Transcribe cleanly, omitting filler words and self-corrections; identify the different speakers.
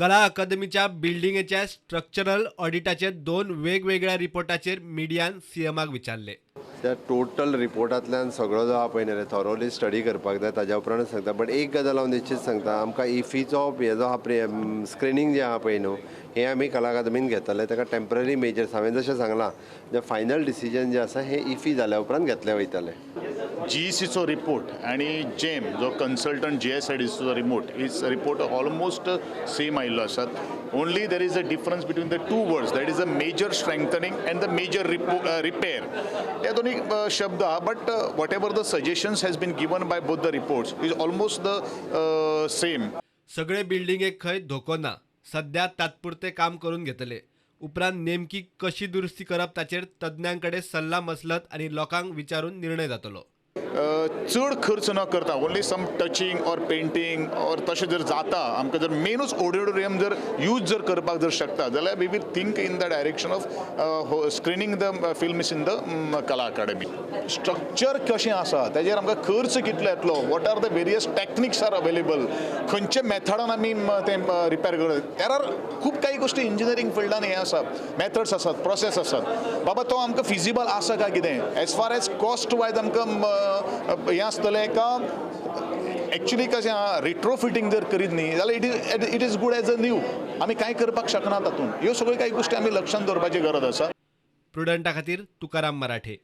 Speaker 1: कला अकादमीच्या बिल्डिंगेच्या स्ट्रक्चरल ऑडिटाचे दोन वेगवेगळ्या रिपोर्टाचेर मिडियान सीएमाक विचारले.
Speaker 2: त्या टोटल रिपोर्टांतल्यान सगळो जो आहा पळय न्ही रे, थॉरोली स्टडी करपाक जाय, ताज्या उपरांतच सांगता. बट एक गजाल हांव निश्चीत सांगता, आमकां इफीचो हे जो आहा स्क्रिनींग जें आहा पळय न्हू, हें आमी कला अकादमीन घेतले. ताका टेंपररी मेजर्स हांवें जशें सांगलां, जें फायनल डिसिजन जें आसा हें इफी जाल्या उपरांत घेतलें वयतलें.
Speaker 3: जीईसीचो रिपोर्ट आनी जेम जो consultant जीएसआयडीसीचो report is report almost same आयिल्लो आसात. Only there is a difference between the two words, that is a major strengthening and the major repair. हे दोन्ही शब्द आहा, but whatever the suggestions has been given by both the reports is almost the same.
Speaker 1: सगळे बिल्डिंगेक खंय धोको ना, सध्या तात्पुरते काम करून घेतले. उपरांत नेमकी कशी दुरुस्ती करप ताचेर तज्ञां कडेन सल्ला मसलत आनी लोकांक विचारून निर्णय जातलो.
Speaker 3: चड खर्च न करता only some touching or painting or तशें जर जाता, आमकां जर मेनूच ऑडिटोरियम जर यूज जर करपाक जर शकता जाल्यार we will think in the direction of screening the films in the Kala Academy. Structure कशें आसा ताजेर आमकां खर्च कितलो येतलो, what are the various techniques are available, खंयच्या मेथडान आमी तें रिपेर करता. There are खूब काही गोश्टी इंजिनियरींग फिल्डान हें आसा, मेथड्स आसात, प्रोसेस आसात. बाबा तो आमकां फिजिबल आसा काय कितें, as far as cost wise आमकां हें आसतलें का एक्चुली कशें आहा, रिट्रोफिटींग जर करीत न्ही जाल्यार it is good as a new, आमी कांय करपाक शकना तातूंत. ह्यो सगळ्यो काही गोश्टी आमी लक्षांत दवरपाची गरज आसा.
Speaker 1: प्रुडंटा खातीर तुकाराम मराठे.